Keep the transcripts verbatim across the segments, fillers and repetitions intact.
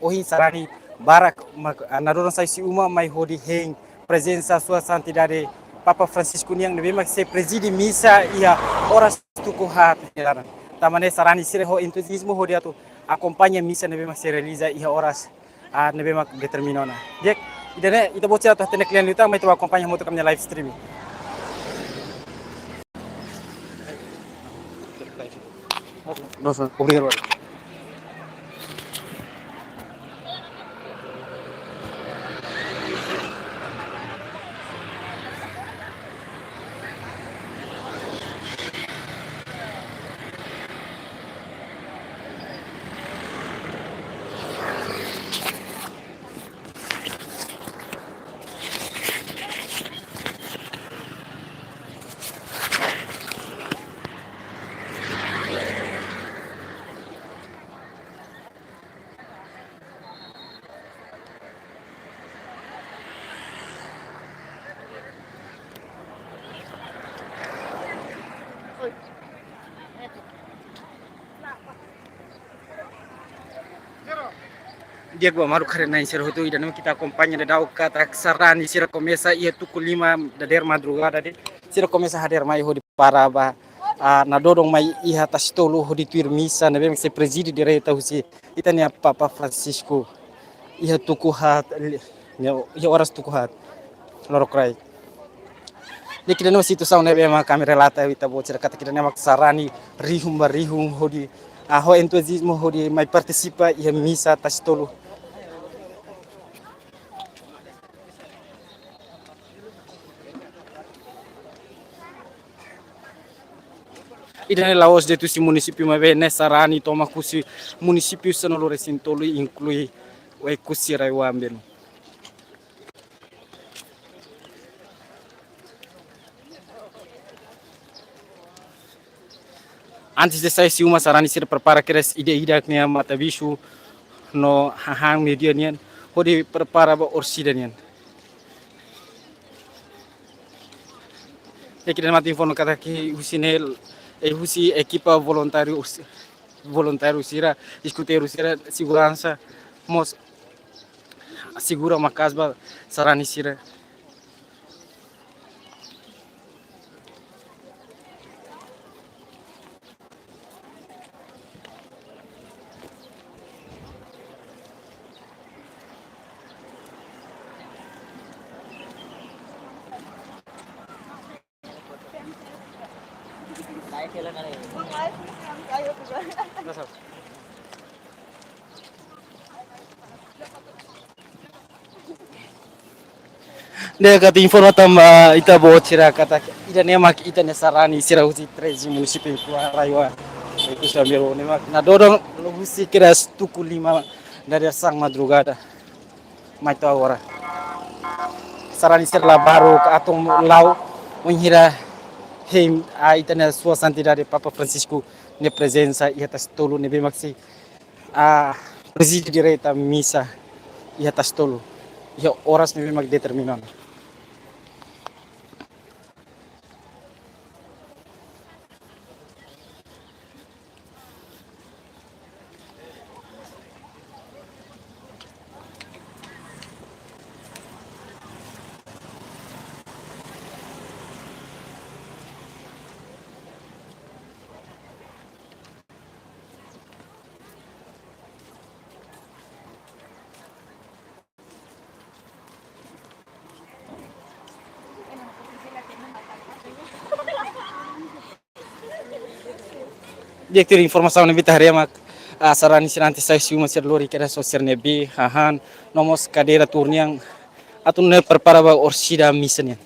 ohin sarani barak mak, ah, nadodon sai husi uma mai hodi hein prezensa Sua Santidade Papa Francisco nian ne'ebé mak sei prezide misa iha oras tuku haat nia laran. Tanba ne'e sarani sira ho entuziazmu hodi atu akompaña misa ne'ebé mak sei realiza iha oras, ah, ne'ebé mak determina ona. Di'ak, ida-ne'e ita-boot sira atu hatene kle'an liután, mai ita bá akompaña hamutuk ho ami-nia live streaming. Nossa, obrigadu. Di'ak, maluk haree-na'in sira hotu, ida-ne'e mak ita akompaña daudaun katak sarani sira komesa iha tuku lima dadeer madrugada de'it. Sira komesa hadeer mai hodi prepara ba, ah, nadodon mai iha Tasi Tolu hodi tuir misa ne'ebé mak sei prezide direta husi ita-nia Papa Francisco iha tuku haat, iha oras tuku haat lorokraik. Di'ak, ida-ne'e mak situasaun ne'ebé mak ami relata ba ita-boot sira katak ida-ne'e mak sarani rihun ba rihun hodi, ah, ho entuziazmu hodi mai partisipa iha misa Tasi Tolu. Ida-ne'e la'ós de'it husi munisípiu, maibé ne'e sarani tomak husi munisípiu sanulu-resin-tolu, inklui Oekusi, RAEOA, Ambenu. Antes de sai husi uma, sarani sira prepara kedas ida-idak nia matabixu no hahán meiudia nian hodi prepara ba orsida nian. Di'ak, ita-boot informa katak husi ne'e, eh, husi ekipa voluntáriu, voluntáriu sira, eskuteiru sira, seguransa mós asegura maka'as ba sarani sira. Di'ak, ita informa tan ba ita-boot sira katak ida-ne'e mak ita-nia sarani sira husi treze munisípiu, RAEOA, Oekusi, Ambenu, ne'e mak nadodon husi kedas tuku lima dadeer-saan madrugada mai to'o agora. Sarani sira la baruk, atu la'o, wainhira hein, ah, ita-nia Sua Santidade Papa Francisco nia prezensa iha Tasi Tolu ne'ebé mak sei, ah, prezide direta misa iha Tasi Tolu iha oras ne'ebé mak determina ona. Di'ak, tuir informasaun ne'ebé ita haree mak, ah, sarani sira antes sai husi uma sira lori kedas sira-nia bee, hahán, no mós kadeira tuur nian atu nune'e prepara ba orsida misa nian.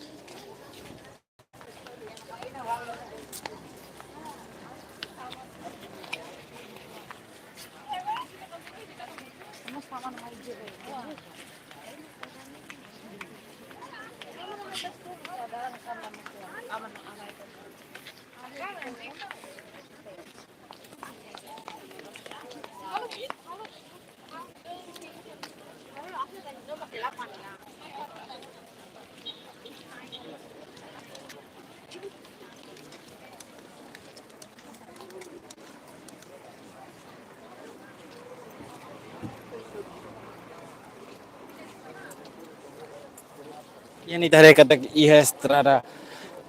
Ita haree katak iha estrada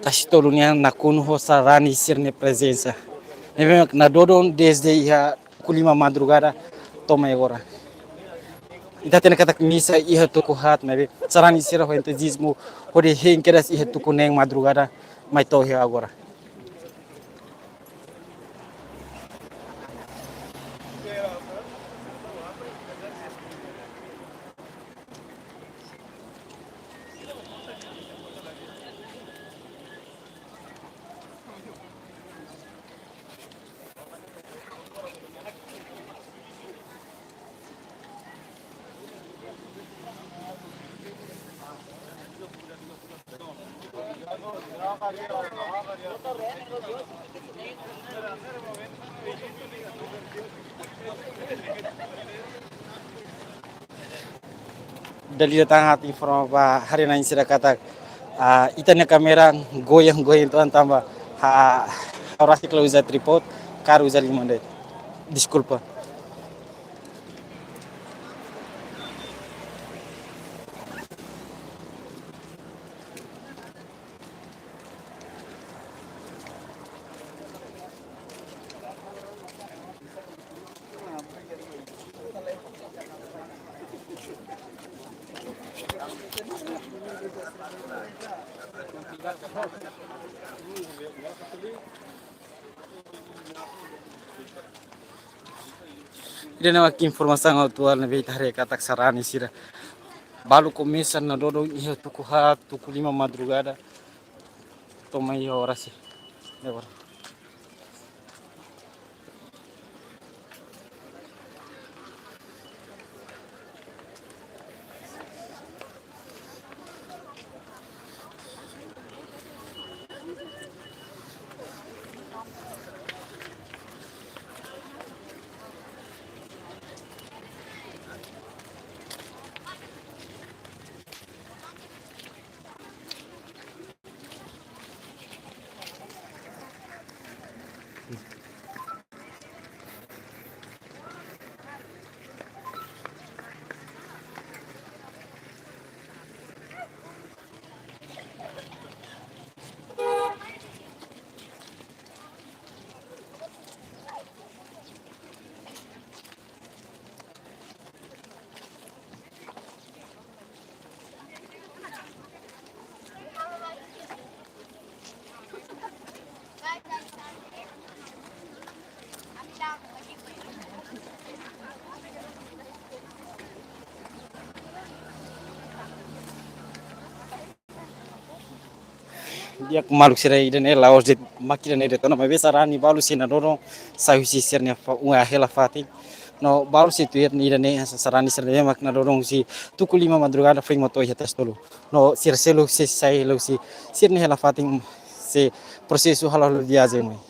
Tasi Tolu nian nakonu ho sarani sira-nia prezensa. Ne'ebé mak nadodon dezde iha tuku lima madrugada to'o mai agora. Ita hatene katak misa iha tuku haat, maibé sarani sira ho entuziazmu hodi hein kedas iha tuku neen madrugada mai to'o iha agora. Dala ida tan ha'u atu informa ba haree-na'in sira katak, ah, ita-nia kámera goyang-goyang uitoan tanba ha'u, ha'u rasik la uza tripod, karik uza liman de'it. Deskulpa. Ida-ne'e mak informasaun atuál ne'ebé ita haree katak sarani sira balu komesa nadodon iha tuku haat, tuku lima madrugada to'o mai iha oras ne'e. Di'ak maluk sira, ida-ne'e la'ós de'it mak ida-ne'e de'it ona, maibé sarani balu sei nadodon sai husi sira-nia fa-, uma hela fatin. No balu sei tuir ida-ne'e sarani sira-ne'e mak nadodon husi tuku lima madrugada foin mai to'o iha Tasi Tolu. No sira seluk sei sai hela husi sira-nia hela fatin, sei prosesu halo, halo viajen mai.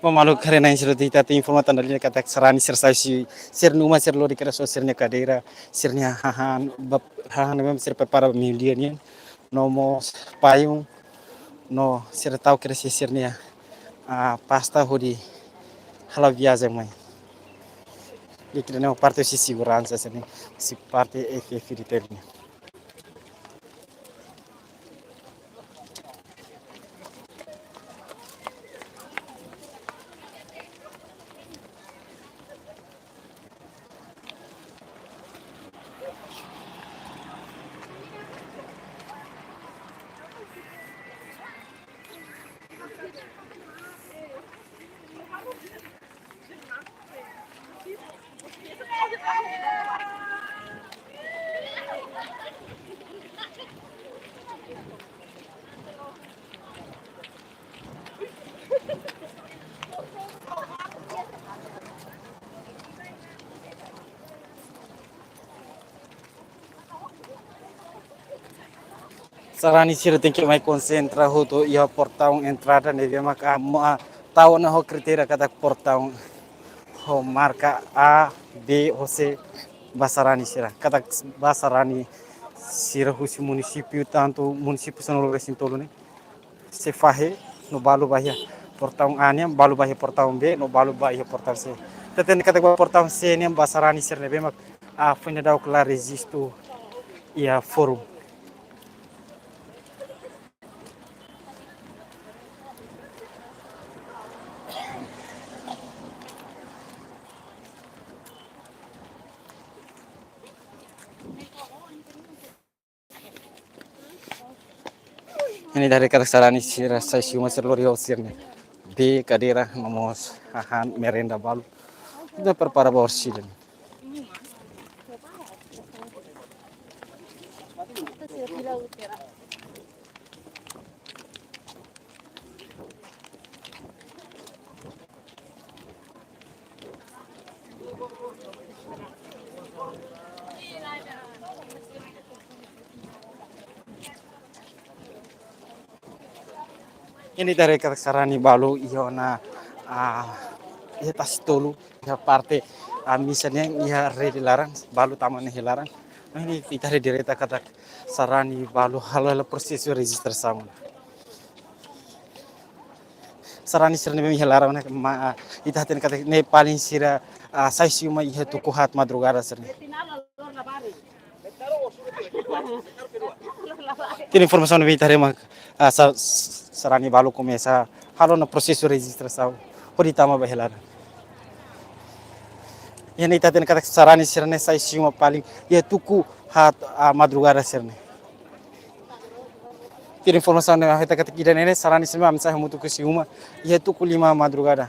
Ba maluk haree-na'in sira, ita atu informa tan dala ida katak sarani sira sai husi sira-nia uma, sira lori kedas sira-nia kadeira, sira-nia hahán, ba hahán ne'ebé sira prepara ba meiudia nian. No mós payung, no sira tau kedas sira-nia, ah, pasta hodi halo viajen mai. Di'ak, ida-ne'e parte husi seguransa sira-ne'e, husi parte F F di Teli. Sarani sira tenke mai konsentra hotu iha portaun entrada ne'ebé mak, ah, mo, ah, tau ona ho kritéria katak portaun ho marka A, B, ho C ba sarani sira. Katak ba sarani sira husi munisípiu, tantu munisípiu sanulu-resin-tolu ne'e, sei fahe no balu ba iha portaun A nian, balu ba iha portaun B, no balu ba iha portaun C. Ita hatene katak ba portaun C nian ba sarani sira ne'ebé mak, ah, foin daudauk la rejistu iha forum. Iha ne'e ita haree katak sarani sira sai husi uma, sira lori ho sira-nia bee, kadeira, no mós hahán, merenda balu. Ita prepara ba orsida. Iha ne'e ita haree katak sarani balu iha ona, ah, iha tasi tolu, iha parte, ah, misa nian iha rede laran, balu tama ona iha laran. Iha ne'e ita haree direta katak sarani balu halo hela prosesu rejistrasaun. Sarani sira ne'ebé iha laran ne'e, ma, ah, ita hatene katak ne'e paling sira, ah, sai husi uma iha tuku haat madrugada sira-ne'e. Tuir informasaun ne'ebé ita haree mak, ah, sa-, sarani balu komesa halo ona prosesu rejistrasaun hodi tama ba iha laran. Iha ne'e ita hatene katak sarani sira-ne'e sai husi uma paling iha tuku haat, ah, madrugada sira-ne'e. Tuir informasaun ne'ebé ita hetan katak ida-ne'e sarani sira-ne'e sai hamutuk husi uma iha tuku lima madrugada.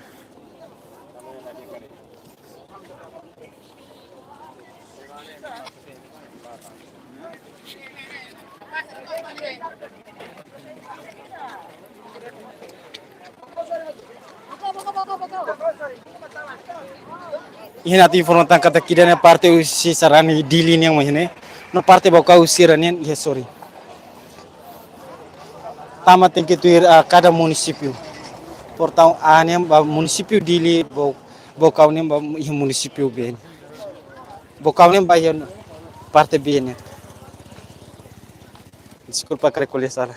Iha ne'e atu informa tan katak ida-ne'e parte husi sarani Dili nian mak iha ne'e, no parte Baucau sira-nian iha sorin. Tama tenke tuir, ah, kada munisípiu. Portaun A nian ba munisípiu Dili, Bau-, Baucau nian ba iha munisípiu B nian. Baucau nian ba iha parte B nian. Deskulpa karik ko'alia sala.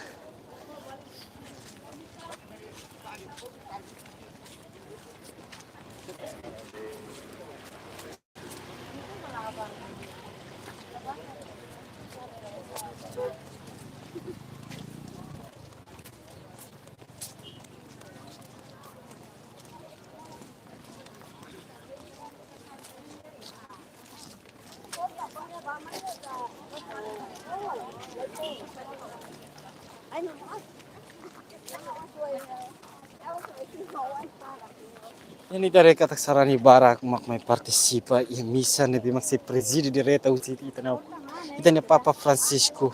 Iha ne'e ita haree katak sarani barak mak mai partisipa iha misa ne'ebé mak sei prezide direta husi ita-nia, ita-nia Papa Francisco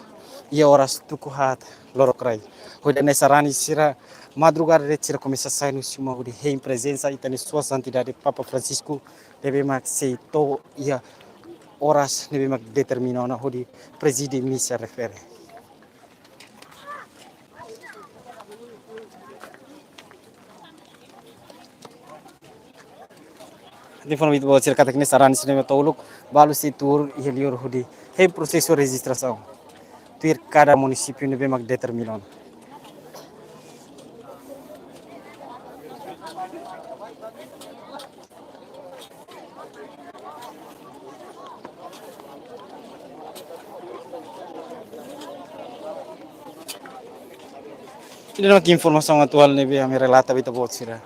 iha oras tuku haat lorokraik. Hodi nune'e sarani sira madrugada de'it sira komesa sai husi uma hodi hein prezensa ita-nia Sua Santidade Papa Francisco ne'ebé mak sei to'o iha oras ne'ebé mak determina ona hodi prezide misa refere. Informa ita-boot sira katak ne'e sarani sira ne'ebé mak to'o uluk balu sei tuur iha liur hodi hein prosesu rejistrasaun tuir kada munisípiu ne'ebé mak determina ona. Ida-ne'e mak informasaun atuál ne'ebé ami relata ba ita-boot sira.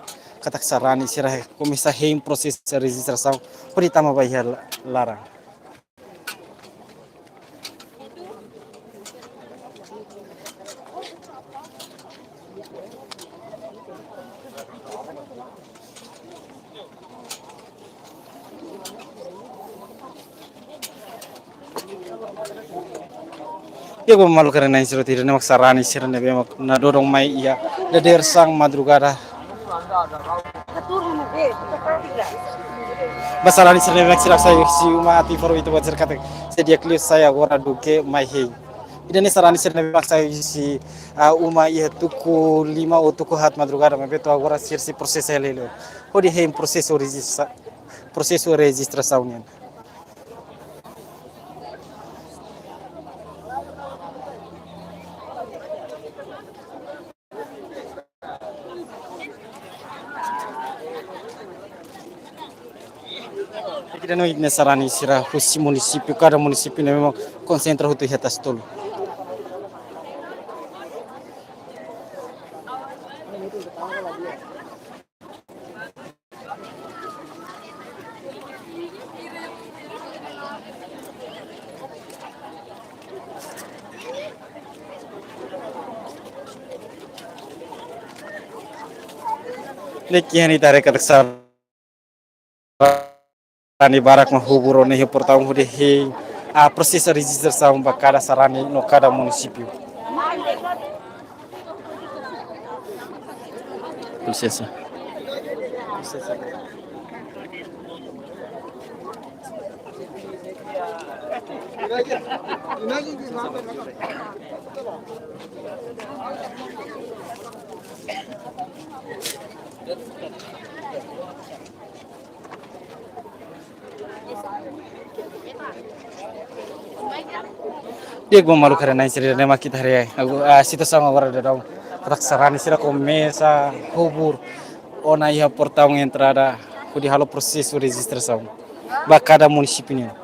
Katak sarani sira komesa hein prosesu rejistrasaun hodi tama ba iha la-, laran. Iha ne'e maluk sira, ne'e sira, ida-ne'e mak sarani sira ne'ebé mak nadodon mai iha dadeer-saan madrugada. Ba sarani sira ne'ebé mak seidauk sai husi uma, atu informa ita-boot sira katak sei di'ak liu sai agora duké mai hein. Ida-ne'e sarani sira ne'ebé mak sai husi, ah, uma iha tuku lima ou tuku haat madrugada, maibé to'o agora sira sei prosesa hela. Hodi hein prosesu rejista-, prosesu rejistrasaun nian. Ida-ne'e sarani sira husi munisípiu, kada munisípiu ne'ebé mak konsentra hotu iha Tasi-Tolu. Ne'e kian ita haree katak sarani barak mak hobur ona iha portaun hodi hein, ah, prosesu rejistrasaun ba kada sarani no kada munisípiu. Lisensa. Di'ak, bom, maluk haree-na'in sira, ne'e mak ita haree, agu-, ah, situasaun agora daudaun katak sarani sira komesa hobur ona iha portaun entrada hodi halo prosesu rejistrasaun ba kada munisípiu nian.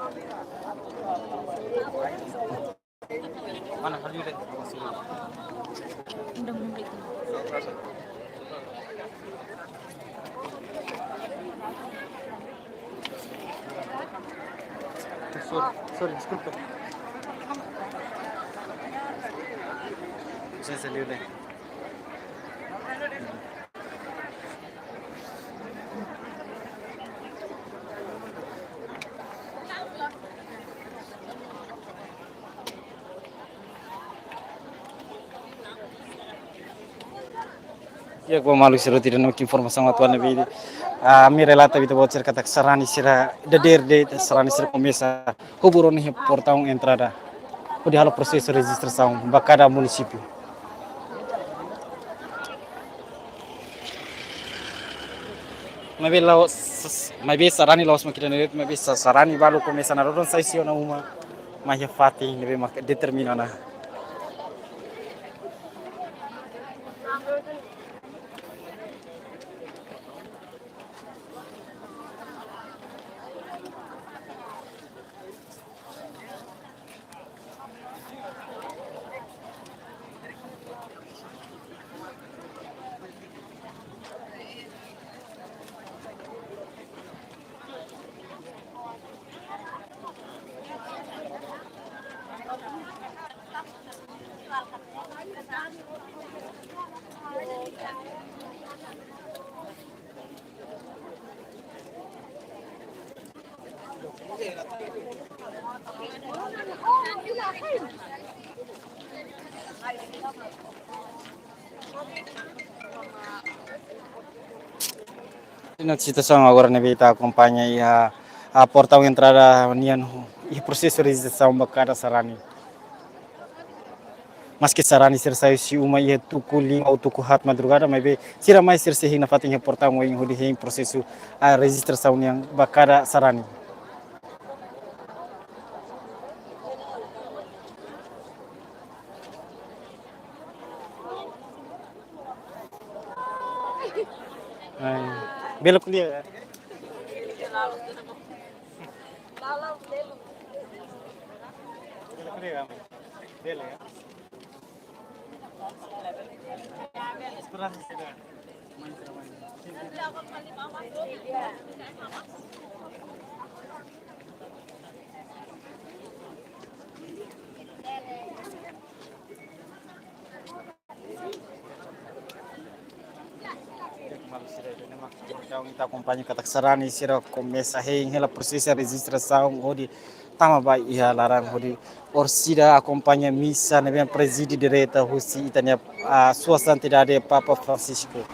Sorry, sorry, desculpa. Lisensa, livre. Di'ak, bom, maluk sira, ida-ne'e mak informasaun atuál ne'ebé, ah, ami relata ba ita-boot sira katak sarani sira dadeer de'it, sarani sira komesa hobur ona iha portaun entrada hodi halo prosesu rejistrasaun ba kada munisípiu. Maibé la'ós, maibé sarani la'ós mak ida-ne'e de'it, maibé sa-, sarani balu komesa naroron sai husi ona uma mai iha fatin ne'ebé mak determina ona. Ida-ne'e situasaun agora ne'ebé ita akompaña iha, ah, portaun entrada nian, iha prosesu rejistrasaun ba kada sarani. Maski sarani sira sai husi uma iha tuku lima ou tuku haat madrugada, maibé sira mai sira sei hein nafatin iha portaun oin hodi hein prosesu, ah, rejistrasaun nian ba kada sarani. Ai, belok lia. Belok lia, belok ya. Maluk sira, ida-ne'e mak ita akompaña katak sarani sira komesa hein hela prosesu rejistrasaun hodi tama ba iha laran hodi orsida akompaña misa ne'ebé prezide direta husi ita-nia, ah, Sua Santidade Papa Francisco.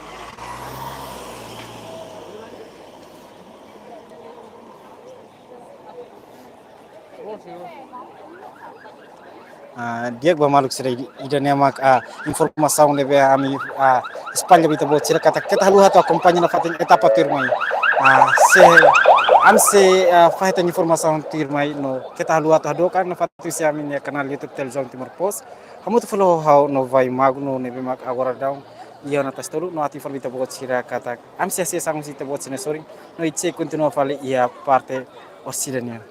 Ah, di'ak ba maluk sira, ida-ne'e mak, ah, informasaun ne'ebé ami, ah, espalla ba ita-boot sira katak keta haluha atu akompaña nafatin etapa tuirmai. Ah, se, ami sei, ah, fahe tan informasaun tuirmai no keta haluha atu hadook nafatin husi ami-nia kanál YouTube Televizaun Timor Post. Hamutuk fali ho ha'u Novai Magno ne'ebé mak agora daudaun iha ona tasi tolu no atu informa ita-boot sira katak ami sei hasees an husi ita-boot sira-nia sorin no ita sei kontinua fali iha parte orsida nian.